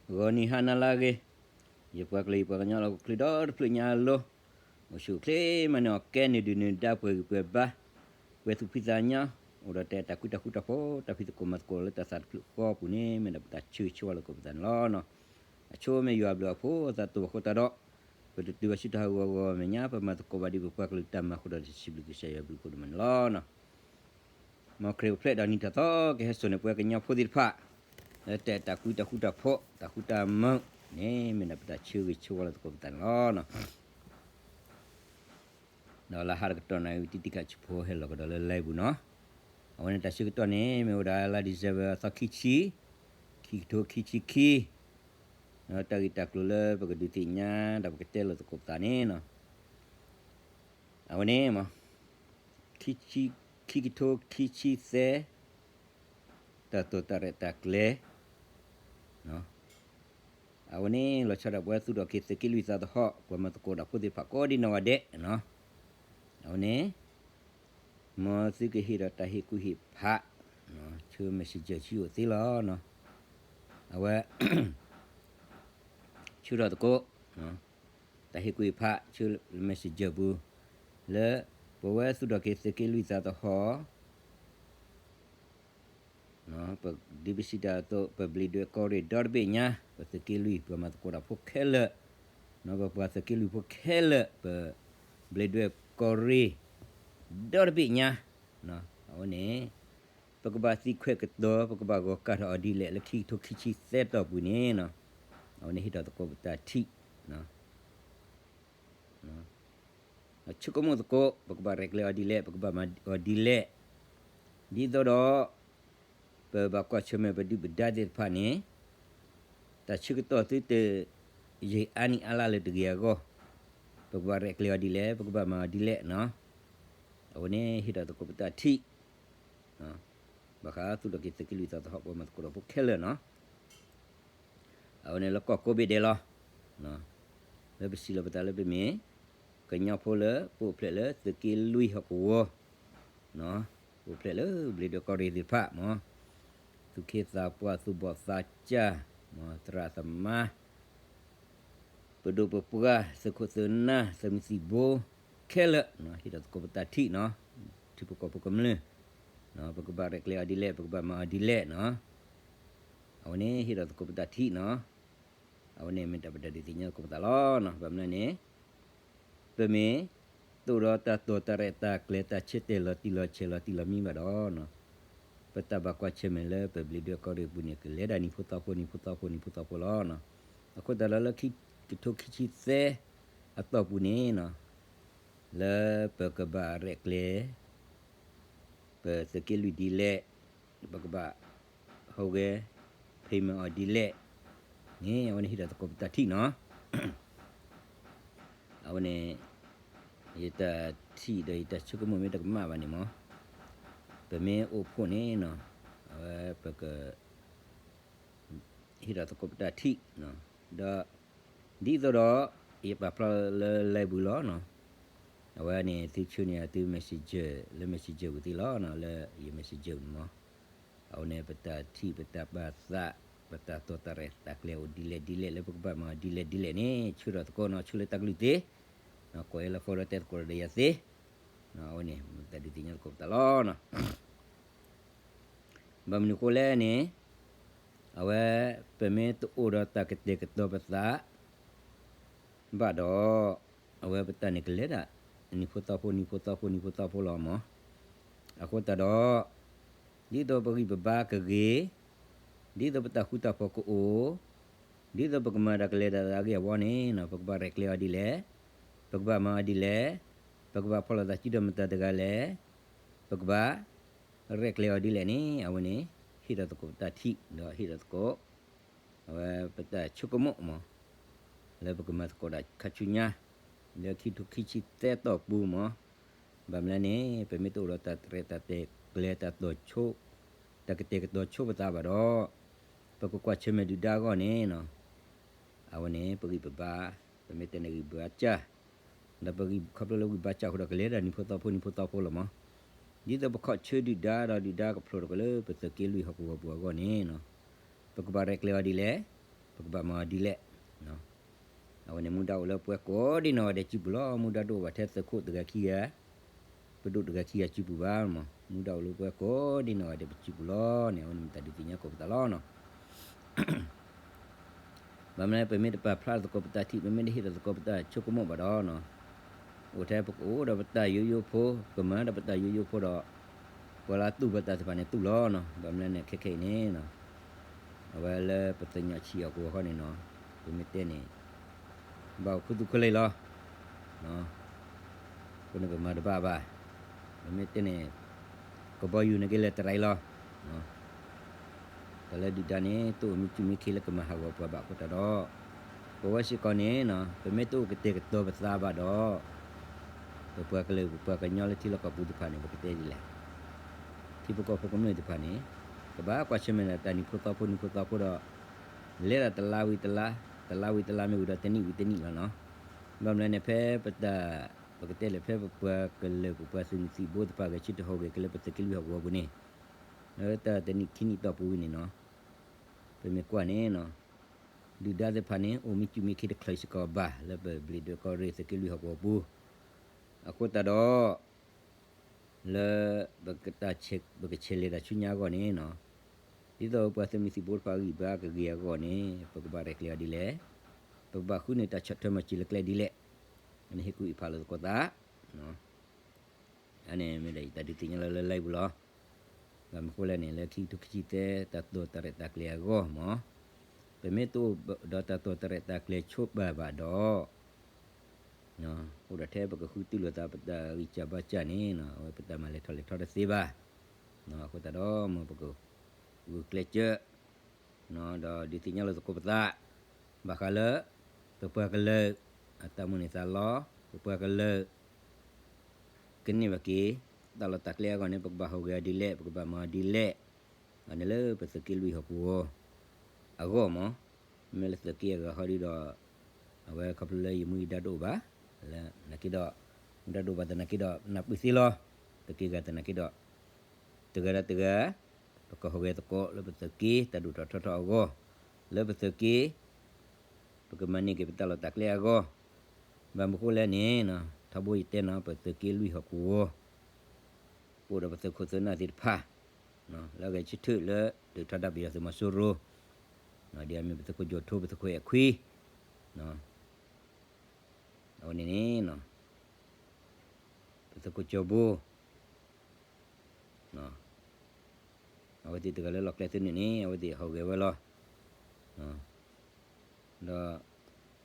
ဂီၤနံၤဟါနၤလၢအဂ့ၤ, ယပှၤကလုာ်ယပှၤကညီလီၢ်ကချုးဒီတဖျၢၣ်ညါအလိၤ, အိၣ်ဆူၣ်အိၣ်ချ့မၤနၢၤအီၤ ကဲနုာ်ဒုၣ်နုာ်ဒါ ပှဲၤဂံၢ်ပှဲၤဘါ, ပှဲၤသူၣ်ဖှံသးညီ, အိၣ်ဒီးတၢ်အဲၣ်တၢ်ကွံတၢ်ဃူတၢ်ဖိး တၢ်ဖံးသကိးမၤသကိးလၢတၢ်သးတဖျၢၣ်ဃီအပူၤန့ၣ် မ့ၢ်ဒၣ်ပတၢ်ဆၢဂ့ၤဆၢဝါလၢသကိးပသးန့ၣ်လီၤ. အဆိမ့ၢ်ယွၤအဘျုးအဖှိၣ်အသးတအိၣ်အဃိသတးဒီး, ပတတုၤဘၣ်ဆူတၢ်ဟးဂီၤဂီၤမဲာ်ညါ ပမၤသကိးဘၣ်ဒ်ပပှၤကလုာ်တၢ်မၤအဃိဒီး တၢ်စံးဘျုးကစၢ်ယွၤအဘျုးအဖှိၣ်ဒိၣ်မးန့ၣ်လီၤ. မ်ခရံာ်အိၣ်ဖျဲၣ်ဒီးနံၤထီၣ်သီ ကဟဲစိာ်န့ၢ်ပှၤကညီဖိသ့ၣ်တဖၣ် လၢတၢ်အဲၣ်တၢ်ကွံတၢ်ဃူတၢ်ဖိး တၢ်ဃူတၢ်မၤန့ၣ် မ့ၢ်ဒၣ်ပတၢ်ဆၢဂ့ၤဆၢဝါလၢသကိးပသးန့ၣ်လီၤ. ဒီးလၢဟါတကတီၢ်နၣ်ရံၣ်ဝံၤ တံၤတံၤခးဆူးဖိဟဲလီၤကဒီးလၢ live ပူၤနီၤ, အဝဲန့ၣ်တၢ်ဆၢကတီၢ်န့ၣ် မ့ၢ်ဝဲဒၣ်လါ December အသီခံဆံ, ခံကထိခံဆံခံ, တၢ်ဂ့ၢ်တၢ်ကျိၤလၢပကဒုးသ့ၣ်ညါ ဒီးပကတဲလီၤသကိးပသးန့ၣ်နီၤ, အဝဲန့ၣ် ခံကထိခံဆံသၢ တၢ်တိာ်တၢ်ရဲၣ်တၢ်ကျဲၤ, အဝဲန့ၣ် လီၤဆီဒၣ်ပှၤသူၣ်ထီၣ်က့ၤသုးက့လွံၢ်သးသဟီၣ် ပှၤမၤသကိးတၢ်ဖိသ့ၣ်တဖၣ်ကိးဒံနီၢ်ဂၤဒဲး, အဝဲန့ၣ် မ်သုကဟ့ၣ်ဒီးတၢ်ဟ့ၣ်ကူၣ်ဟ့ၣ်ဖး, ဆူ messenger ဆူအိၣ်သ့လီၤ. အဝဲ ဆူထီၣ်သကိး တၢ်ဟ့ၣ်ကူၣ်ဟ့ၣ်ဖး ဆူ messenger ပူၤ, လၢ ပဝဲသူၣ်ထီၣ်က့ၤသုးက့လွံၢ်သးသဟီၣ် ဒ်ပစံးတၢ်အသိး ပဘျံးဒွဲၣ်ကီၢ်ရ့ၣ်ဒီတဘ့ၣ်ညါ, ပသုးက့လွံၢ် ပှၤမၤသကိးတၢ်ဖိခဲလၢာ်, ပပှၤသုးက့လွံၢ်ဖိခဲလၢာ် ပဘျံးဒွဲၣ်ကီၢ်ရ့ၣ် ဒီတဘ့ၣ်ညါ, အဝဲန့ၣ် ပကဘၣ်သံခွဲးကတီၤ ပကဘၣ်ဂီၤကၢ်ထီၣ်အီၤဒ်လဲၣ် လၢခံကထိခံဆံသၢတီၢ်ပူၤန့ၣ်, အဝဲန့ၣ်ဟ့ၣ်ထီၣ်သကိးပတၢ်ထံၣ် ဆိကမိၣ်သကိး ပကဘၣ်ရဲၣ်ကျဲၤအီၤဒ်လဲၣ် ပကဘၣ်မၤအီၤဒ်လဲၣ်, ဒ်သိးဒီး ပဘၣ်ကွၢ်ဆၢၣ်မဲာ်ပဒုၣ်ပဒါသ့ၣ်တဖၣ်န့ၣ်, တၢ်ဆၢကတီၢ်သုတ ယံာ်အါနံၣ်အါလါလၢတဂ့ၤအဂီၢ်, ပကဘၣ်ရဲၣ်ကျဲၤအီၤဒ်လဲၣ် ပကဘၣ်မၤအီၤဒ်လဲၣ်, အဝဲန့ၣ်ဟ့ၣ်ထီၣ်သကိးပတၢ်ထံၣ် ဘၣ်ဃးသူၣ်ထီၣ်က့ၤသုးက့လွံၢ်သးသဟီၣ် ပှၤမၤသကိးတၢ်ဖိခဲလၢာ်နီၤ, အဝဲန့ၣ်လၢကီၢ်ကိးဘ့ၣ်ဒဲးလီၤ, လၢပစံးလီၤပသးလၢပမ့ၢ် ကညီဖိလၢပအိၣ်ဖျဲၣ်လၢသုးက့လွံၢ်ဟီၣ်ကဝီၤ, ပအိၣ်ဖျဲၣ်လၢဘျံးဒွဲၣ်ကီၢ်ရ့ၣ်သ့ၣ်တဖၣ်မ့ၢ်, သူၣ်က့သးပှၢ် သူၣ်ဘီၣ်သးစၢ်, မ့ၢ်သရၣ်သမါ ပဒိၣ်ပပှၢ် သုးခိၣ်သုးနၢ် သုးမုၢ်သံၣ်ဘိ ခဲလၢာ် ဟ့ၣ်ထီၣ်သကိးပတၢ်ထံၣ်နီၤ, ထံဖိကီၢ်ဖိကမျၢၢ်, ပကဘၣ်ရဲၣ်ကျဲၤအီၤဒ်လဲၣ် ပကဘၣ်မၤအီၤဒ်လဲၣ်နီၤ, အဝဲန့ၣ်ဟ့ၣ်ထီၣ်သကိးပတၢ်ထံၣ်နီၤ, အဝဲန့ၣ်မ့ၢ်တၢ်ပတၢ်ဒုးသ့ၣ်ညါသကိးပသးလီၤ. ဘၣ်မနုၤန့ၣ် ပမ့ၢ်တအိၣ်ဒီးတၢ်တိာ်တၢ်ရဲၣ်တၢ်ကျဲၤ တၢ်ဆၢတဲာ်လီၤတံၢ်လီၤဆဲးလီၤတံၢ်လီၤမံဘၣ်ဒီး ပတၢ်ဘၣ်ကွၢ်ဆၢၣ်မဲာ်လၢပဘျံးဒွဲၣ်ကီၢ်ရ့ၣ်ပူၤန့ၣ် ကလဲၤဒၣ်နံၤဖိသီဖိ နံၤဖိသီဖိ နံၤဖိသီဖိလီၤ. အဃိသတးဒီးလၢခံကထိခံဆံသၢအတီၢ်ပူၤန့ၣ် လၢပကဘၣ်ရဲၣ်ကျဲၤ ပသုးက့လွံၢ်ဒ်လဲၣ်, ပကဘၣ်ဟူးဂဲၤ payment အီၤဒ်လဲၣ်န့ၣ် အဝဲန့ၣ်ဟ့ၣ်ထီၣ်သကိးပတၢ်ထံၣ်နီၤ. အဝဲန့ၣ် ယတၢ်ထံၣ်ဒီးယတၢ်ဆိကမိၣ်မ့ၢ်တကမၣ်ဘၣ်န့ၣ်မ့ၢ် ပမ့ၢ်အိၣ်ဖှိၣ်န့ၣ် အဝဲပက ဟ့ၣ်ထီၣ်သကိးပတၢ်ထံၣ်, ဒီး ဒ်သိးဒီး ယပာ်ဖျါလၢ live ပူၤလီၤ. အဝဲန့ၣ်သုဆှၢန့ၢ်သု messenger လၢ messenger ပူၤသ့လီၤ, လၢယ messenger န့ၣ်မ့ၢ်, အဝဲန့ၣ်ပတၢ်ထံၣ်ပတၢ်ပာ်သး ပတၢ်တိာ်တၢ်ရဲၣ်တၢ်ကျဲၤအိၣ်ဒ်လဲၣ်ဒ်လဲၣ် လၢပကဘၣ်မၤဒ်လဲၣ်ဒ်လဲၣ်န့ၣ် ဆှၢထီၣ်သကိးနီၤ ဆှၢလၢတၢ်ကလုၢ်သ့, ကိးယဲလၢ follow တဲသကိးဒီးယၤသ့, အဝဲန့ၣ် မ့ၢ်တၢ်ဒုးသ့ၣ်ညါသကိးပသးလီၤ. ဘၣ်မနုၤအဃိလဲၣ်န့ၣ် အဝဲ ပမ့ၢ်တအိၣ်ဒီးတၢ်ကတဲာ်ကတီၤပသးဘၣ်ဒီး အဝဲပတၢ်န့ၣ်ကလဲၤဒၣ် နံၤဖိသီဖိ နံၤဖိသီဖိ နံၤဖိသီဖိလီၤမ့ၢ်. အဃိသတးဒီး ဒ်သိးပဂံၢ်ပဘါကဂ့ၤ, ဒ်သိးပတၢ်ဃူတၢ်ဖိးကအိၣ်, ဒ်သိးပကမၤတၢ်ကလဲၤတၢ်သးအဂ့ၢ်အဝီန့ၣ် ပကဘၣ်ရဲၣ်ကျဲၤအီၤဒ်လဲၣ်, ပကဘၣ်မၤအီၤဒ်လဲၣ်, ပကဘၣ်ဖီၣ်လိာ်သးစုဒီးမတၤတဂၤလဲၣ်, ပကဘၣ် ရဲၣ်ကျဲၤအီၤဒ်လဲၣ်န့ၣ် အဝဲန့ၣ် ဟ့ၣ်ထီၣ်သကိးပတၢ်ထံၣ် ဒီးဟ့ၣ်ထီၣ်သကိး အဝဲပတၢ်ဆိကမိၣ်မ့ၢ် လၢပကမၤသကိးတၢ်ခါဆူညါ လၢခံကထိခံဆံသၢတီၢ်ပူၤမ့ၢ်, ဘၣ်မနုၤလဲၣ်န့ၣ် ပမ့ၢ်တအိၣ်ဒီးတၢ်ရဲၣ်တၢ်ကျဲၤတၢ်တိာ်ဆိ တၢ်ကတဲာ်ကတီၤဆိပသးဘၣ်ဒီး ပကကွၢ်ဆၢၣ်မဲာ်ဒုၣ်ဒါအဂီၢ်န့ၣ် အဝဲန့ၣ် ပဂံၢ်ပဘါ, ပမ့ၢ်တဲန့ၣ်ဂံၢ်ဘါစၢ်, ဒီးပဂံၢ်ခီဖျိလၢဂံၢ်ဘါစၢ်အဃိဒီး ကလဲၤဒၣ်နံၤဖိသီဖိ နံၤဖိသီဖိလီၤမ့ၢ်. ဒ်သိးပခီၣ်ဆၢဒုၣ်ဒါဒီးဒုၣ်ဒါကဖျိးထီၣ်က့ၤလၢပသုးက့လွံၢ်ဟီၣ်ကဝီၤပူၤအဂီၢ်န့ၣ် ပကဘၣ်ရဲၣ်ကျဲၤအီၤဒ်လဲၣ်, ပကဘၣ်မၤဒ်လဲၣ်. အဝဲန့ၣ်မူဒါအိၣ်လၢပှၤကိးဒ်နီၢ်ဂၤဒဲးစုပူၤလီၤ. မူဒါတအိၣ်ဘၣ်ထဲသုးခိၣ်တဂၤခံဂၤ, ပဒိၣ်တဂၤခံဂၤစုပူၤဘၣ်မး. မူဒါအိၣ်လၢပှၤကိးဒ်နီၢ်ဂၤဒဲးပစုပူၤလီၤန့ၣ် အဝဲန့ၣ်မ့ၢ်တၢ်ဒုးသ့ၣ်ညါကိးပသးလီၤနီၤ. ဘၣ်မနုၤလဲၣ် ပမ့ၢ်တပာ်ဖျါသကိးပတၢ်ထံၣ် ပမ့ၢ်တဟ့ၣ်လီၤသကိးပတၢ်ဆိကမိၣ်ဘၣ်ဒီးနီၤ, အိၣ်ထဲပကအိၣ်ဒီးပတၢ်ယိယိဖိ, ကမၤဒီးပတၢ်ယိယိဖိဒီး ပှၤလၢအတူၢ်ပတၢ်သ့ၣ်တဖၣ်န့ၣ်တူၢ်လီၤနီၤ. ဘၣ်မနုၤလဲၣ်န့ၣ် ခဲခဲအံၤန့ၣ်နီၤ, အဝဲလၢပသညးဆံးအီၤကဝီၤဃီန့ၣ်နီၤ, ပမ့ၢ်တဲန့ၣ် ဘၣ်အိၣ်ခူသူၣ်ခဲလၢာ်လီၤ. အဃိန့ၣ်ပမၤတဘၣ်ဘၣ်. ပမ့ၢ်တဲန့ၣ် ကဘီယူၤန့ၣ်က့ၤလၢတရံးလီၤ. တၢ်လၢဒုၣ်ဒါန့ၣ် တအိၣ်မံစူၣ်မံခ့လၢကမၤဟးဂီၤပှၤဘၣ်အဃိသတးဒီး, ပဝဲစ့ၢ်ကီးန့ၣ်နီၤ, ပမ့ၢ်တအိၣ်ကတဲာ်ကတီၤပသးဘၣ်ဒီး ပပှၤကလုာ်ပပှၤကညီလၢထံလီၢ်ကီၢ်ပူၤသ့ၣ်တဖၣ်န့ၣ် ပကတဲဒ်လဲၣ်. ထံဖိကီၢ်ဖိကမျၢၢ်သ့ၣ်တဖၣ်န့ၣ် ကဘၣ်ကွၢ်ဆၢၣ်မဲာ်ဒီးတၢ်နံၤဖိသီဖိနံၤဖိသီဖိဒီး လဲၤဒၣ်တလါဝံၤတလါ, တလါဝံၤတလါမ့ၢ်ဝံၤဒီးတနံၣ်ဝံၤတနံၣ်လီၤနီၤ. ဘၣ်မနုၤလဲၣ်န့ၣ် ဖဲပတၢ် ပကတဲလဲၣ် ဖဲပပှၤကလုာ်ပပှၤသုးမုၢ်သံၣ်ဘိသ့ၣ်တဖၣ် ဂဲၤဆၢထၢၣ်ဟူးဂဲၤက့ၤလၢပသုးက့လွံၢ်ဟီၣ်ကဝီၤပူၤန့ၣ်, လၢတၢ်တနံၣ်ခံနံၣ်တီၢ်ပူၤဝံၤန့ၣ်နီၤ, ပမ့ၢ်ကွၢ်န့ၣ်နီၤ, ဒုၣ်ဒါသ့ၣ်တဖၣ်န့ၣ် အိၣ်မံစူၣ်မံခ့တချုးစ့ၢ်ကီးဘၣ် လၢပဘျံးဒွဲၣ်ကီၢ်ရ့ၣ်သုးက့လွံၢ်ဟီၣ်ကဝီၤပူၤ, အဃိသတးဒီး လၢ ပကဆဲးလဲၤတၢ်ဆူညါအဂီၢ်န့ၣ်နီၤ, ဒ်သိးပှၤသုးမုၢ်သံၣ်ဘိတဖၣ်ဂံၢ်ဘါကဂ့ၤအဂီၢ်န့ၣ် ပကဘၣ်ရဲၣ်ကျဲၤအီၤဒ်လဲၣ်, ပကဘၣ်ဃုန့ၢ်တၢ်ဆီၣ်ထွဲမၤစၢၤလၢကျဲဒ်လဲၣ်, အန့ၣ်ဟ့ၣ်ကူၣ်ဟ့ၣ်ဖးလိာ်သကိးသး အန့ၣ်မ့ၢ်ဒၣ်ယတၢ်ဒုးသ့ၣ်ညါလၢလၢလံပူၤလီၤ. ဘၣ်မနုၤဃိလဲၣ်န့ၣ် လၢခံကထိခံဆံသၢ တၢ်တိာ်တၢ်ရဲၣ်တၢ်ကျဲၤအဂီၢ်မး, ပမ့ၢ်တအိၣ်ဒီးတၢ်တိာ်တၢ်ရဲၣ်တၢ်ကျဲၤဆိဘၣ်ဘၣ်ဒီး အိၣ်ဒီးထဲပကဃုတူၢ်လိာ်သးပတၢ်ဂံၢ်စၢ်ဘါစၢ်န့ၣ် အဝဲပတၢ်မၤလဲၤထီၣ်လဲၤထီတသ့ဘၣ်. အဃိသတးဒီး မ်ပကဂုာ်ကျဲးစၢး ဒီးဒုးသ့ၣ်ညါလိာ်သကိးပသး ဘၣ်ဃးလၢ ပပှၤကလုာ် အတၢ်မိၣ်န့ၢ်သးလီ, ပပှၤကလုာ် ကန့ၢ်ဘၣ်က့ၤ တၢ်လီၢ်တၢ်ကျဲအဂီၢ်န့ၣ် ပကဘၣ်ဟူးဂဲၤဒ်လဲၣ် ပကဘၣ်မၤဒ်လဲၣ်, အန့ၣ်လၢပသုးက့လွံၢ်ဟီၣ်ကဝီၤ အဂီၢ်မး, မ့ၢ်လၢသုးက့အဂၤဟီဒ်ဒီး အဝဲခီဖျိလၢယမူယဒါတအိၣ်ဘၣ်, လၢနာ်က့ဒီး မူဒါတအိၣ်ဘၣ်သနာ်က့ဒီး နၢ်ပၢၢ်သ့လီၤ, သုးက့ဂၤသနာ်က့ဒီး တဂၤဒီးတဂၤ ပကဟူးဂဲၤသကိးလၢပသုးက့တၢ်ဒိၣ်ထီၣ်ထီထီၣ်အဂီၢ်, လၢပသုးက့ ပကမၤန့ၢ်က့ၤပတၢ်လီၢ်တၢ်ကျဲအဂီၢ်, ဘၣ်မနုၤဃိလဲၣ်န့ၣ် ထီဘိယတဲနီၤ ပသုးက့လွံၢ်ဟီၣ်ကဝီၤ အိၣ်ဒီးပသုးခိၣ်သုးနၢ်သ့ၣ်တဖၣ် လၢအဂဲၤဆၢထၢၣ်လၢ ဒုးထီဒါပယီၤသုးမီၤစိရိၤ, ဒ်အမ့ၢ်ပသုးခိၣ်ကၠီၤထိ ပသုးခိၣ်အဲၣ်ခွံ, အဝဲန့ၣ်န့ၣ် ပသုးခိၣ်ကၠီၤဘိ အဝဲသ့ၣ်တဂၤလၢလီၢ်ကျဲသ့ၣ်န့ၣ်န့ၣ် အဝဲသ့ၣ်ဟူးဂဲၤဝဲလီၤ. ဒီး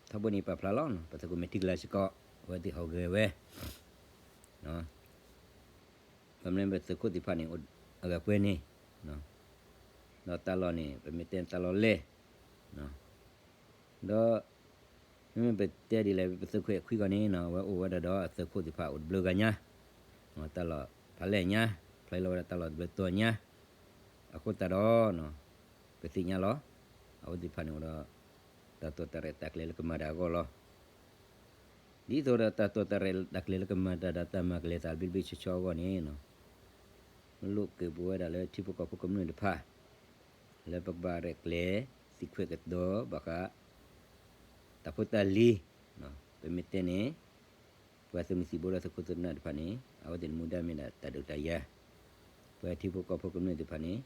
ထီဘိန့ၣ်ပာ်ဖျါလီၤ ပသုးခိၣ်မဲာ်ထံကလၤစ့ၢ်ကီး အဝဲသ့ၣ်ဟူးဂဲၤဝဲ ဘၣ်မနုၤပသုးခိၣ်သ့ၣ်တဖၣ်န့ၣ် အဂၤပှဲၤန့ၣ်, ဒီးတၢ်လီၢ်န့ၣ် ပမ့ၢ်တဲတၢ်လီၢ်လဲၢ်, ဒီး မ့မ့ၢ်ပတဲဒ်လဲၣ် ပသုးခိၣ်အဲၣ်ခွံဂီၢ်န့ၣ်နီၤ အဝဲအိၣ်ဝဲဒၣ်ဒီးအသုးခိၣ်သ့ၣ်တဖၣ်အိၣ်တဘျုးဂၤညါ, တၢ်လီၢ်ဖးလဲၢ်ညါ, ဖျါလီၤဝဲဒၣ်တၢ်လီၢ်တဘျုးတီၤညါ, အဃိသတးဒီး ပသ့ၣ်ညါလီၤ အဝဲသ့ၣ်တဖၣ်န့ၣ်အိၣ်ဒီး တၢ်တိာ်တၢ်ရဲၣ်တၢ်ကျဲၤလၢကမၤတၢ်အဂီၢ်လီၤ. ဒ်သိးဒီးတၢ်တိာ်တၢ်ရဲၣ်တၢ်ကျဲၤလၢကမၤတၢ်ဒီးတၢ်မၤကလဲၤသးဘျ့ဘျ့ဆှီဆှီအဂီၢ်န့ၣ်နီၤ လိးက့ၤပဝဲဒၣ်လၢထံဖိကီၢ်ဖိကမျၢၢ်တဖၣ် လၢပကဘၣ်ရဲၣ်ကျဲၤ သံခွဲးကဒီးဘၣ်ဃး တၢ်ဖိတၢ်လံၤ, ပမ့ၢ်တဲန့ၣ် ပှၤသုးမုၢ်သံၣ်ဘိဒီးသုးခိၣ်သုးနၢ်တဖၣ်န့ၣ် အဝဲသ့ၣ်မူဒါမ့ၢ်ဒၣ်တၢ်ဒုးတၢ်ယၤ, ပှၤထံဖိကီၢ်ဖိကမျၢၢ်သ့ၣ်တဖၣ်န့ၣ်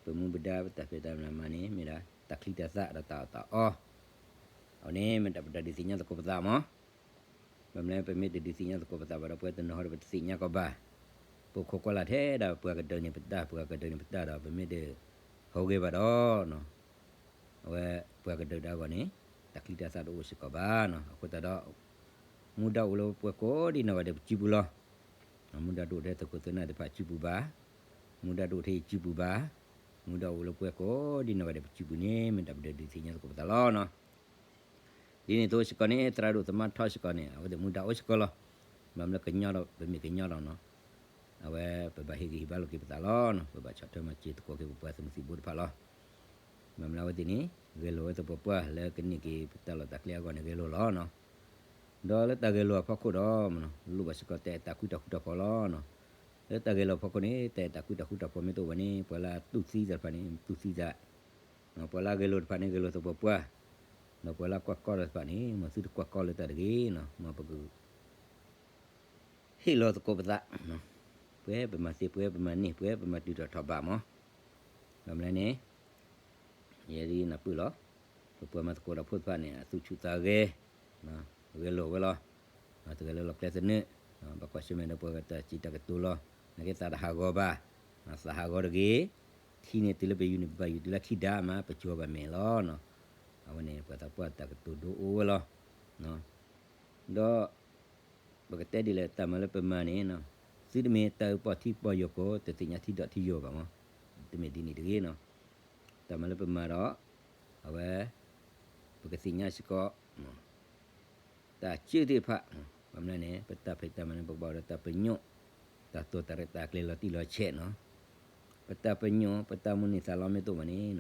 ပမူပဒါပတၢ်ဖံးတၢ်မၤန့ၣ် မ့ၢ်ဒၣ်တၢ်ချံတၢ်သၣ်ဒီးတၢ်အီၣ်တၢ်အီ, အဝဲန့ၣ်မ့ၢ်ဒၣ်ပတၢ်ဒုးသ့ၣ်ညါသကိးပသးမး ဘၣ်မနုၤလဲၣ် ပမ့ၢ်တဒုးသ့ၣ်ညါသကိးပသးဘၣ်ဒီး ပဝဲတနီၤဟီဒီးပတသ့ၣ်ညါကီးဘၣ်. ပခိးကွၢ်လၢ်ထဲဒၣ်ပှၤကဒုးန့ၢ်ပတၢ် ပှၤကဒုးန့ၢ်ပတၢ်ဒီး ပမ့ၢ်တဟူးဂဲၤဘၣ်ဒီး အဝဲပှၤကဒုးတၢ်အဂီၢ်န့ၣ် တၢ်ချံတၢ်သၣ်တအိၣ်စ့ၢ်ကီးဘၣ်နီၤ. အဃိသတးဒီး မူဒါအိၣ်လၢပှၤကိးဒံနီၢ်ဂၤဒဲးပစုပူၤလီၤ. မူဒါတအိၣ်ထဲသုးခိၣ်သုးနၢ်သ့ၣ်တဖၣ်စုပူၤဘၣ်, မူဒါတအိၣ်ထဲယစုပူၤဘၣ်, မူဒါအိၣ်လၢပှၤကိးဒံနီၢ်ဂၤဒဲးပစုပူၤန့ၣ် မ့ၢ်ဒၣ်ပတၢ်ဒုးသ့ၣ်ညါသကိးပသးလီၤနီၤ. ဒ်န့ၣ်အသိးစ့ၢ်ကီးန့ၣ် သရၣ်ဒိၣ်သမါထီစ့ၢ်ကီးန့ၣ် အဝဲသ့ၣ်မူဒါအိၣ်စ့ၢ်ကီးလီၤ. ဘၣ်မနုၤလၢကညီဒီး ပမ့ၢ်ကညီဒီးနီၤ အဝဲပဘၣ်ဟ့ၣ်ဂံၢ်ဟ့ၣ်ဘါလိာ်က့ၤပသးလီၤနီၤ. ပဘၣ်ဆီၣ်ထွဲမၤစၢၤသကိးက့ၤပပှၤသုးမုၢ်သံၣ်ဘိတဖၣ်လီၤ. ဘၣ်မနုၤအဝဲသ့ၣ်န့ၣ် ဂဲၤလိာ်ဝဲသပှၢ်ပှၢ်လၢကန့ၢ်က့ၤပတၢ်လီၢ်တၢ်ကျဲအဂီၢ်န့ၣ် ဂဲၤလိာ်လီၤနီၤ. ဒီးလၢတၢ်ဂဲၤလိာ်အဖီခိၣ်ဒီး လိၣ်ဘၣ်စ့ၢ်ကီးတၢ်အဲၣ်တၢ်ကွံတၢ်ဃူတၢ်ဖိးလီၤနီၤ. လၢတၢ်ဂဲၤလိာ်အဖီခိၣ်န့ၣ် တၢ်အဲၣ်တၢ်ကွံတၢ်ဃူတၢ်ဖိးမ့ၢ်တအိၣ်ဘၣ်န့ၣ် ပှၤလၢအတူၢ်သံသးတဖၣ်န့ၣ် တူၢ်သံသး ပှၤလၢအဂဲၤလိာ်တဖၣ်န့ၣ် ဂဲၤလိာ်သပှၢ်ပှၢ်, ဒီးပှၤလၢကွၢ်ကီၢ်တဖၣ်န့ၣ် မ်သုတကွၢ်ကီၢ်လၢတၢ်တဂ့ၤနီၤ, မ်ပက ဟ့ၣ်လီၤသကိးပသး, ပှဲၤပမၤသ့ ပှဲၤပမၤန့ၢ် ပှဲၤပမၤတုၤထီၣ်ထီၣ်ဘးမး, ဘၣ်မနုၤလဲၣ်န့ၣ် ယဲဒၣ်နၢ်ပၢၢ်လီၤ, ပပှၤမၤသကိးတၢ်ဖိတဖၣ်န့ၣ် အသူၣ်ဆူၣ်သးဂဲၤ, ဂဲၤလိာ်ဝဲလီၤ, တဂဲၤလၢလီၢ်ကျဲသနၢၣ်, ဘၣ်ကွၢ်ဆၢၣ်မဲာ်ဒီးပှၤတၢ်စံးတၢ်ကတိၤလီၤ, နာ်က့သးတဟးဂီၤဘၣ်, သးဟးဂီၤတဂ့ၤ, ထံန့ၣ်တုၤလၢပယူၤန့ၣ် ပဘၣ်ယူၤတုၤလၢခံဒါမး ပကၠီၤဘၣ်မဲာ်လီၤ, အဝဲန့ၣ် ပှၤသးပှၢ်တၢ်ကတိၤဒိအိၣ်ဝဲလီၤ, ဒီး ပကတဲဒ်လဲၣ် တၢ်မၤလၢပမၤန့ၣ်, သုတမ့ၢ်တၢ်အုၣ်ပီၢ်ထံပီၢ်ယီၤကိး တသ့ၣ်ညါထံဒီးထံယီၤဘၣ်မး, တမ့ၢ်ဒ်န့ၣ်တဂ့ၤနီၤ, တၢ်မၤလၢပမၤဒီး အဝဲ ပကသ့ၣ်ညါစ့ၢ်ကီး တၢ်စၢသ့ၣ်တဖၣ်, ဘၣ်မနုၤလဲၣ်န့ၣ် ပတၢ်ဖံးတၢ်မၤန့ၣ် ပကဘၣ်အိၣ်ဒီးတၢ်ပညိၣ်, တၢ်တိာ်တၢ်ရဲၣ်တၢ်ကျဲၤလီၤတံၢ်လီၤဆဲးနီၤ, ပတၢ်ပညိၣ် ပတၢ်မိၣ်န့ၢ်သးလီမ့ၢ်တအိၣ်ဘၣ်န့ၣ်,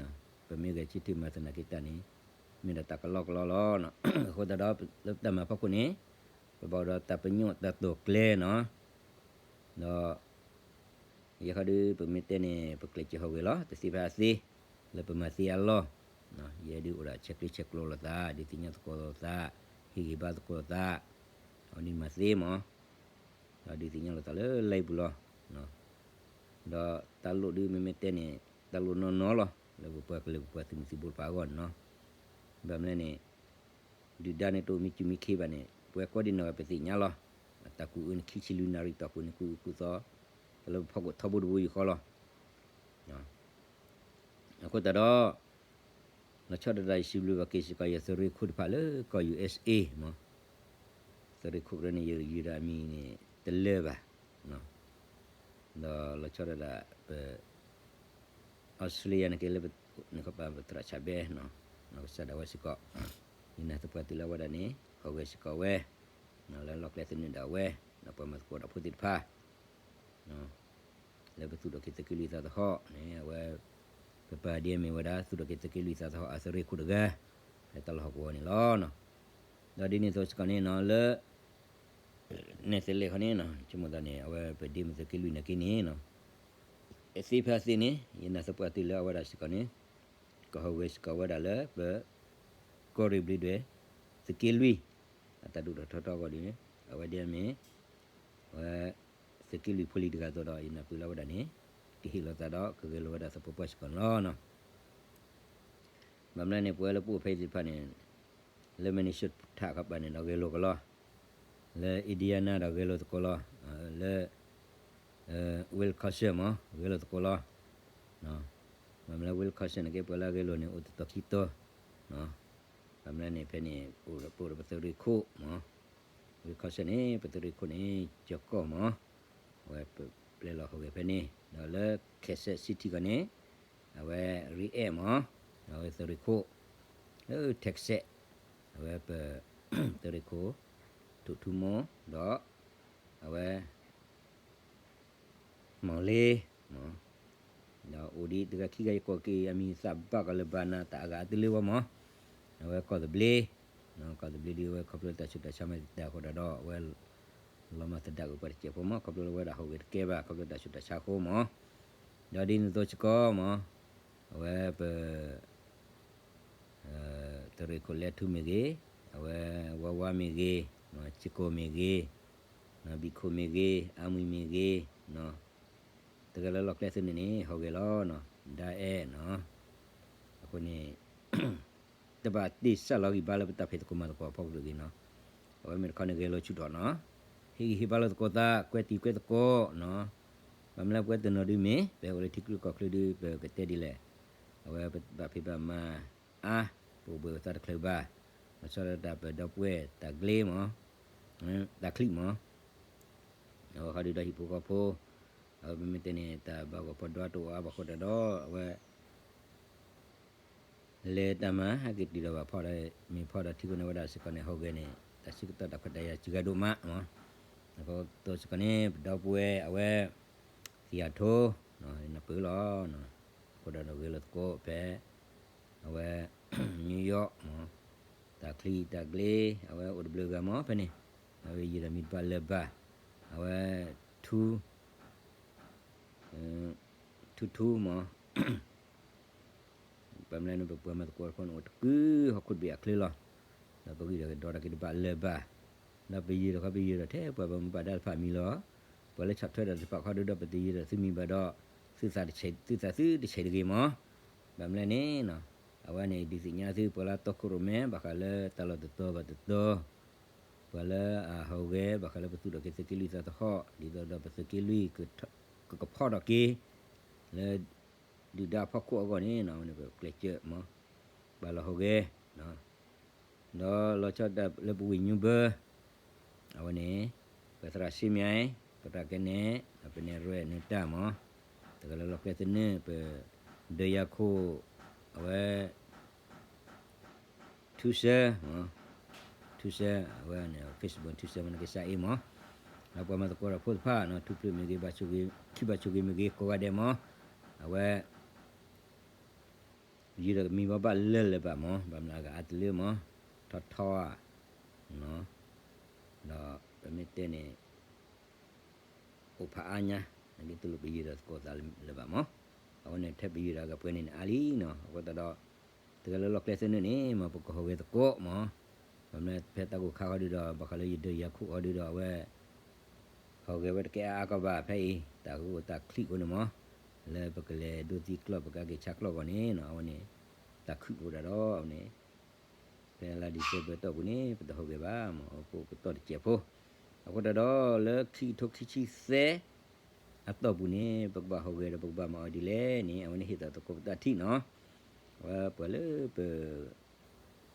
ပမ့ၢ်ဂဲၤဆၢထၢၣ်မၤသနာ်က့တၢ်န့ၣ် မ့ၢ်ဒၣ်တၢ်ကလီကလီလီၤ, အဃိသတးဒီး လၢပတၢ်မၤဖီခိၣ်န့ၣ် ပဘၣ်အိၣ်ဒီးတၢ်ပညိၣ်တၢ်တိာ်ကျဲၤနီၤ, ဒီး ယဲခီဒုး ပမ့ၢ်တဲန့ၣ် ပကျဲးစၢးဟီၣ်ဂဲၤလီၤ တသ့ဖဲအသ့, လၢပမၤသ့အလီၢ်, ယဲဒုးအိၣ်ဒၣ်ဆဲးကျၢဆဲးကျိးလိာ်သး ဒုးသ့ၣ်ညါသကိးလိာ်သး, ဟ့ၣ်ဂံၢ်ဘါသကိးလိာ်သး, အဝဲန့ၣ်မၤသ့မး, ဒီးဒုးသ့ၣ်ညါလိာ်သးလၢလံာ်ပူၤလီၤ, ဒီးတၢ်လိၣ်ဒုးမ့မ့ၢ်တဲန့ၣ် တၢ်လိၣ်နီၢ်နီၢ်လီၤ လၢပပှၤကလုာ်ပပှၤသုးမုၢ်သံၣ်ဘိတဖၣ်အဂီၢ်န့ၣ်နီၤ, ဘၣ်မနုၤလဲၣ်န့ၣ် ဒုၣ်ဒါန့ၣ်တအိၣ်မံစူၢ်မံခ့ဘၣ်န့ၣ် ပဝဲကိးဒံနီၢ်ဂၤပသ့ၣ်ညါလီၤ, အတၢ်ကူၣ်အၢန့ၣ် ခံဆံလွံၢ်နၣ်ရံၣ်တီၢ်ပူၤန့ၣ် ကူၣ်အၢကူၣ်သီ, တၢ်လၢပဖီခိၣ်ထီဘိတဘိယူၢ်ဃီလီၤ, အဃိသတးဒီး လီၤဆီဒၣ်တၢ်ယစံးဘျုးဘၣ်က့ၤစ့ၢ်ကီးယသုးရ့ၣ်ခိၣ်တဖၣ်လၢကီၢ် ယူၢ်အ့စ့ မး, သုးရ့ၣ်ခိၣ်ကရၢန့ၣ် ယယုၢ်ဒၣ်အမံၤန့ၣ် တလၢဘၣ်, ဒီးလီၤဆီဒၣ်တၢ်ပ အီစထြ့လယါန့ၣ်က့လၢ နကပၤပသရၣ်ဆၣ်ဘဲ, ကစၢ်ဒၣ်ဝဲစ့ၢ်ကီး, ယနာ်သပှၢ်တုၤလၢအဝဲဒၣ်န့ၣ် ဟီၣ်ဂဲၤစ့ၢ်ကီးဝဲ, လၢလီၢ်ကျဲသနၢၣ်ဒၣ်ဝဲ, ဒီးပှၤမၤသကိးတၢ်ဖိသ့ၣ်တဖၣ် လၢပသူၣ်ထီၣ်က့ၤသုးက့လွံၢ်သးသဟီၣ်န့ၣ် အဝဲ ပပာ်ဒ်အမ့ၢ်ဝဲဒၣ် သူၣ်ထီၣ်က့ၤသုးက့လွံၢ်သးသဟီၣ်အသုးရ့ၣ်ခိၣ်တဂၤ ဖဲတၢ်လီၢ်ဟီၣ်ကဝီၤန့ၣ်လီၤ. ဒီးဒ်န့ၣ်အသိးစ့ၢ်ကီးန့ၣ်နီၤ လၢ နဲၣ်သလဲၣ်ခီန့ၣ်နီၤ ဆိကမိၣ်သးန့ၣ် အဝဲပဒ့မုၢ်သုးက့လွံၢ်နာ်က့န့ၣ်နီၤ သ့ဖဲသ့န့ၣ် ယနာ်သပှၢ်တုၤလၢအဝဲဒၣ်စ့ၢ်ကီးန့ၣ် ကဟီၣ်ဂဲၤစ့ၢ်ကီးဝဲဒၣ်လၢပ ကီၢ်ရ့ၣ်ဘျ့းဒွဲၣ် သုးက့လွံၢ် အတၢ်ဒိၣ်ထီၣ်ထီထီၣ်အဂီၢ်ဒီး အဝဲဒ်အမ့ၢ် အဝဲ သုးက့လွံၢ်ဖိလံၤတဂၤအသိးဒီး ယနာ်ပၢၢ်လၢအဝဲဒၣ်န့ၣ် ကဟ့ၣ်လီၤသးဒီးကဂဲၤလိာ်ဝဲဒၣ်သပှၢ်ပှၢ်စ့ၢ်ကီးန့ၣ်လီၤ. ဘၣ်မနုၤလဲၣ်န့ၣ် ပဝဲလၢပအိၣ်ဖဲအံၤသ့ၣ်တဖၣ်န့ၣ် လၢ Minnesota အခါပၤန့ၣ်ဒီး ဂဲၤလိာ်ကလီၤ, လၢ Indiana ဒီးဂဲၤလိာ်သကိးလီၤ, လၢ Wisconsin မး ဂဲၤလိာ်သကိးလီၤ. ဘၣ်မနုၤလၢ Wisconsin န့ၣ်က့ ပှၤလၢအဂဲၤလိာ်န့ၣ် အိၣ်တတီၤခံတီၤ, ဘၣ်မနုၤလဲၣ်န့ၣ် ဖဲန့ၣ် ပအိၣ်ဒီးပသုးရ့ၣ်ခိၣ်မး, Wisconsin န့ၣ် ပသုးရ့ၣ်ခိၣ်န့ၣ် ကၠီၤကီၢ်မး, အဝဲပပျဲလီၤဟီၣ်ဂဲၤဖဲန့ၣ် ဒီးလၢ Kansas City ခီန့ၣ် အဝဲ Reed မး, အဝဲသုးရ့ၣ်ခိၣ်, လၢ Texas အဝဲပ သုးရ့ၣ်ခိၣ် ထိၣ်ထူမိၢ် ဒီး အဝဲ မီၢ်လ့ မး, ဒီးအိၣ်ဒံးတဂၤခံဂၤ ယကိးက့ၤအမံၤသးဘၣ်ကီးလၢၤဘၣ်နၤ တၢ်အဂၤအတလၢဝဲမး, အဝဲကီၢ်သဘျ့, ကီၢ်သဘျ့ဒ်အဝဲခီဖျိလၢတၢ်ဆူးတၢ်ဆါမၤသးအဃိဒီး အဝဲ လီၤမၢ်သဒၣ်က့ၤပှၤတစဲးဖိမး ခီဖျိလၢအဝဲဒၣ်ဟီၣ်ဂဲၤတကဲဘၣ် ခီဖျိတၢ်ဆူးတၢ်ဆါအဃိမး, ဒီးဒ်န့ၣ်အသိးစ့ၢ်ကီးမး, အဝဲပ သုးရ့ၣ်ခိၣ်လဲထူမ့ၢ်ဂ့ၤ, အဝဲဝါဝါမ့ၢ်ဂ့ၤ, စကိၣ်မ့ၢ်ဂ့ၤ, ဘံၣ်ခိၣ်မ့ၢ်ဂ့ၤ, အါမံၤမ့ၢ်ဂ့ၤ, တဂၤလၢလီၢ်ကျဲသနၢၣ်န့ၣ် ဟီၣ်ဂဲၤလီၤ, ဒါအဲၣ်နီၤ, အဃိန့ၣ် တဘၣ်တ့ၢ်စၢ်လီၤဂံၢ်ဘါလၢပတၢ်ဖံးသကိးမၤသကိးအဖီခိၣ်တဂ့ၤနီၤ, အဝဲမ့ၢ်တခီန့ၣ်ဂဲၤလိာ်ဆူၣ်ထီၣ်နီၤ, ဟ့ၣ်ဂံၢ်ဟ့ၣ်ဘါလိာ်သကိးသး ကွဲတံၤကွဲသကိးနီၤ, ဘၣ်မနုၤလၢပဝဲတနီၤဒုးမ့ၢ် ပဟဲအိၣ်လၢထံချၢကီၢ်ချၢဒုး ပကတဲဒ်လဲၣ်, အဝဲပဘၣ်ဖံးဘၣ်မၤအါ, ပအိၣ်ဘှံးအိၣ်သါတချုးဘၣ်, လီၤဆီဒၣ်တၢ်ပဒီပုၢ်ဝဲၢ်တၢ်ကျ့မး, တၢ်ချံမး, အဝဲဃီဒုးဒီးဟံၣ်ဖိဃီဖိ, အဝဲပမ့ၢ်တဲန့ၣ် တၢ်ဘၣ်ဂီၢ်ဖီဒိၣ်တအိၣ်အါဘၣ်ဃိဒၣ်ဒီး အဝဲ လဲၤတၢ်မၤဟဲက့ၤတုၤဒီးဘၣ်ဖီဒီး မ့ၢ်ဖီဒီးထံခိၣ်န့ၣ်ဝဲဒၣ်စ့ၢ်ကီးန့ၣ် ဟီၣ်ဂဲၤန့ၣ် တၢ်ဆၢကတီၢ်တၢ်ခွဲးတၢ်ယာ်စှၤဒိၣ်မးမး, အဃိသတးစ့ၢ်ကီးန့ၣ် ပဒီပုၢ်ဝဲၢ်အဝဲ သံၣ်အထိ နပၢၢ်လီၤ, အဃိဒီးဂဲၤလိာ်သကိးဖဲ အဝဲ New York မး, တၢ်ချံတၢ်ကျ့ အဝဲအိၣ်တဘျုးဂၤမးဖဲန့ၣ်, အဝဲယံာ်ဒီးမံၤတဘၣ်လၢၤဘၣ်, အဝဲ ထူ ထူထူမး ဘၣ်မနုၤလဲၣ်န့ၣ် ပပှၤမၤသကိးတဖၣ်န့ၣ်အိၣ်တကုာ်ဟီၣ်ခိၣ်တဘ့ၣ်အချၢလီၤ. ဒီးပဂံၢ်ဒီးကဒီးတၢ်က့ၤတဘၣ်လၢၤဘၣ်. ဒီးပယၢၤဒီးခီပယၢၤဒီးထဲပှၤဘၣ်မူဘၣ်ဒါတဖၣ်အမံၤလီၤ. ပှၤလၢဆီၣ်ထွဲဒီးတဖၣ်ခီဒုဒီး ပတယၢၤဒီးသုမံၤဘၣ်ဒီး သုသးတဆဲးတဂ့ၤမး. ဘၣ်မနုၤလဲၣ်န့ၣ် အဝဲန့ၣ်ဒုးသ့ၣ်ညါသုပှၤလၢတီခိၣ်ရိၣ်မဲ ဘၣ်ဃးလၢတၢ်လီၢ်တတီၤဘၣ်တတီၤ, ပှၤလၢအဟီၣ်ဂဲၤ ဘၣ်ဃးလၢပသူၣ်ထီၣ်က့ၤသုးက့လွံၢ်သးသဟီၣ် ဒ်သိးဒီးပသုးက့လွံၢ် ကကဖီထီၣ်က့ၤ လၢ ဒုၣ်ဒါအဖီခိၣ်အဂီၢ်န့ၣ် အဝဲန့ၣ်ပကျဲးစၢးမး, ဘၣ်လီၤဟီၣ်ဂဲၤ ဒီးလီၤဆီဒၣ်တၢ်လၢပဝ့ၢ်ညိဘၢ အဝဲန့ၣ် ပသရၣ်စ့မၠဲ ပတၢ်ကဲနဲၣ် ပနဲၣ်ရွဲၣ်နၢၤတၢ်မး, တဂၤလၢလီၢ်ကျဲသနၢၣ် ပ ဒီးယၤခိၣ် အဝဲ ထူစဲ ထူစဲ အဝဲန့ၣ် Facebook ထူစဲမ့ၢ်နကစၢ်အ့ၣ်မး, ဒီးပှၤမၤသကိးတၢ်ဖိတဖၣ် ထူဖျၢၣ်မ့ၢ်ဂ့ၤ ဘၣ်ဆိၣ်ဂ့ၤ ခံဘၣ်ဆိၣ်ဂ့ၤမ့ၢ်ဂ့ၤ ကိးဂၤဒဲးမး, အဝဲ ယံၤဒီးမံၤဘၣ်ဘၣ်လၢလၢၤဘၣ်မး, ဘၣ်မနုၤအဂၤအါတလၢမး, ထီထီဧါ, ဒီးပမ့ၢ်တဲန့ၣ် အိၣ်ဖးအါညါ, နဒ်သိးလိာ်ပယံၤဒီးသကိးသးလၢၤဘၣ်မး, အဃိန့ၣ် ထဲပယံၤဒီးကပှဲၤန့ၣ်န့ၣ်အါလံနီၤ, အဃိသတးဒီး တဂၤလၢလီၢ်ကျဲသနၢၣ်န့ၣ် မ်ပကဟီၣ်ဂဲၤသကိးမး, ဘၣ်မနုၤဖဲတၢ်ဂိၢ်ခါဃီဒုဒီး ဘၣ်ဃးလၢယဒီးယၤခိၣ်ဃီဒုဒီး အဝဲ ဟီၣ်ဂဲၤဝဲတကဲအါအါကီဘၣ်ဖဲအံၤ တၢ်ဃုအိၣ်တၢ်ချံၣ်အဃိန့ၣ်မး, လၢပကလဲၤဒိသံကျီၢ် ပကက့ၤဆါကျီၢ်အဂီၢ်န့ၣ်နီၤ အဝဲန့ၣ် တၢ်ခုၣ်အိၣ်ဒၣ်ဒီးအဝဲန့ၣ် ဖဲလါ December အတီၢ်ပူၤန့ၣ် ပတဟီၣ်ဂဲၤဘၣ်မး, အဃိပတီၢ်တစဲးဖိ, အဃိသတးဒီးလၢခံကထိခံဆံသၢ အတီၢ်ပူၤန့ၣ် ပကဘၣ်ဟီၣ်ဂဲၤဒီးပကဘၣ်မၤအီၤဒ်လဲၣ်န့ၣ် အဝဲန့ၣ်ဟ့ၣ်သကိးပတၢ်ထံၣ်နီၤ, အဝဲပှၤလၢပ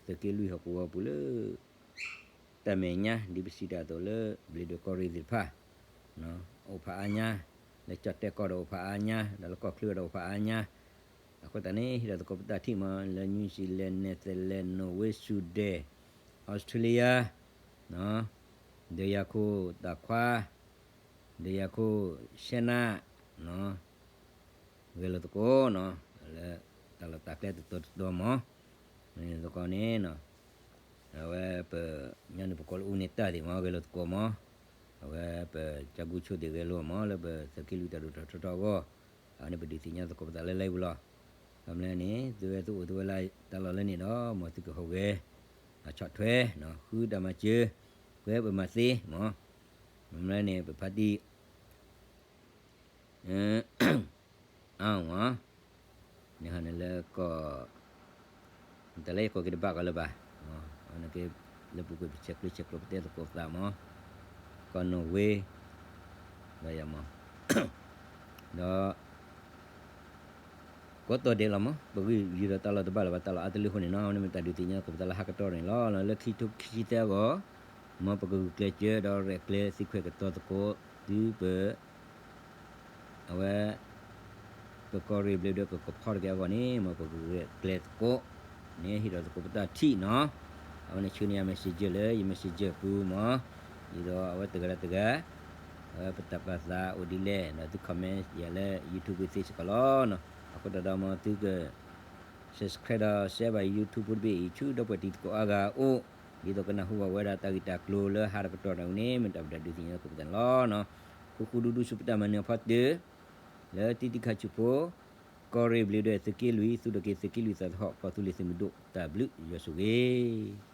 သုးက့လွံၢ်ဟီၣ်ကဝီၤပူၤလၢ တၢ်မဲာ်ညါ ဒ်ပစံးတၢ်အသိးလၢ ဘျ့းဒွဲၣ်ကီၢ်ရ့ၣ်သ့ၣ်တဖၣ် အိၣ်ဖးအါညါ, လၢကၠီၣ်တဲၣ်ကီၢ်ဒီးအိၣ်ဖးအါညါ, ဒီးလၢကီၢ်ချၢဒီးအိၣ်ဖးအါညါ, အဃိသတးန့ၣ် ဟ့ၣ်လီၤသကိးပတၢ်ထံၣ်မး လၢ New Zealand, Netherlands, Norway, Sweden, Australia, ဒီးယၤခိၣ်တၢ်ခွါ, ဒီးယၤခိၣ် ရှဲနး ဂဲၤလိာ်သကိးနီၤ, လၢတၢ်လီၢ်တၢ်ကျဲတတီၤတတီၤမး, မ့ၢ်သကိးန့ၣ် အဝဲပညီနုၢ်ပကိးလၢအူန့ၢ်တၢ်သ့ၣ်မး ဂဲၤလိာ်သကိးမး, အဝဲပကၢ်ကူဆိသ့ၣ်ဂဲၤလိာ်မး လၢပသုးက့လွံၢ်တၢ်ဒိၣ်ထီၣ်ထီထီၣ်အဂီၢ်, အဝဲန့ၣ်ပဒုးသ့ၣ်ညါသကိးပသးလၢလၢပူၤလီၤ. ဘၣ်မနုၤန့ၣ် သုဝဲသုအိၣ်သုဝဲလၢတၢ်လီၢ်လၢန့ၣ်ဒီး မ်သုကဟီၣ်ဂဲၤ ဆီၣ်ထွဲ ဃုတၢ်မၤစၢၤ ပှဲၤပမၤသ့မး, ဘၣ်မနုၤန့ၣ် ပဖါတံၢ် အါမး, န့ၣ်ဟီန့ၣ်လၢကီၢ် တၢ်လၢယကိးက့ၤတဘၣ်ကီးလၢၤဘၣ်, အဝဲန့ၣ်က့ လၢပူၤကွံာ်ပဆဲးကျိးဆဲးကျိးပတဲသကိးပသးမး, ကီၢ်နီၣ်ဝ့ ဒီးယၤမး, ဒီး ကိးတီၤဒဲးလီၤမး, ပဂံၢ်ယံၤဒီးတၢ်လီၢ်တဘၣ်လၢၤဘၣ် တၢ်လီၢ်အါတလၢအဃိန့ၣ်နီၤ, အဝဲန့ၣ်မ့ၢ်တၢ်ဒုးသ့ၣ်ညါသကိးပသးလၢဟးကတီၢ်န့ၣ်လီၤ. လၢခံကထိခံဆံသၢအဂီၢ် မ်ပကဂုာ်ကျဲးစၢးဒီးရဲၣ်ကျဲၤသံခွဲးကတီၤသကိး သုပ အဝဲ ပကီၢ်ရ့ၣ်ဘျ့းဒွဲၣ်ကကဖီတက့ၢ်အဂီၢ်န့ၣ် မ်ပကဂုာ်ကျဲးစၢးသကိးန့ၣ် ဟ့ၣ်ဒီးသကိးပတၢ်ထံၣ်နီၤ, အဝဲန့ၣ်ဆှၢန့ၢ်ယၤ messenger လၢယ messenger ပူၤမး, ဒ်သိးအဝဲတဂၤလၢတဂၤ အဝဲပတၢ်ပာ်သးအိၣ်ဒ်လဲၣ် ဒီးသု comment ယၤလၢ YouTube သ့စ့ၢ်ကီးလီၤ. အဃိသတးဒီးမ်သုက subscribe ဒီး share ဘၣ် YouTube ဖိတဘ့ၣ်အံၤ ဆူဒီပုၢ်ဝဲၢ်တံၤသကိးအါဂၤအအိၣ်, ဒ်သိးကနၢ်ဟူဘၣ်ဝဲဒၣ်တၢ်ဂ့ၢ်တၢ်ကျိၤလၢဟးတကတီၢ်န့ၣ်န့ၣ် မ့ၢ်တၢ်ပဒုးသ့ၣ်ညါသကိးပသးန့ၣ်လီၤ. ဃုဃုဒူဒူဆူပတၢ်မၤနၢၤအဖီတၢၢ် လၢတံၤတံၤခါဆူၣ်ဖိ, ကီၢ်ရ့ၣ်ဘျ့းဒွဲၣ်သုးက့လွံၢ် သူၣ်ထီၣ်က့ၤသုးက့လွံၢ်သးသဟီၣ် ကီၢ်သူလ့ၤသုးမုၢ်ဒိၣ် တၢ်ဘျုးယွၤဆိၣ်ဂ့ၤ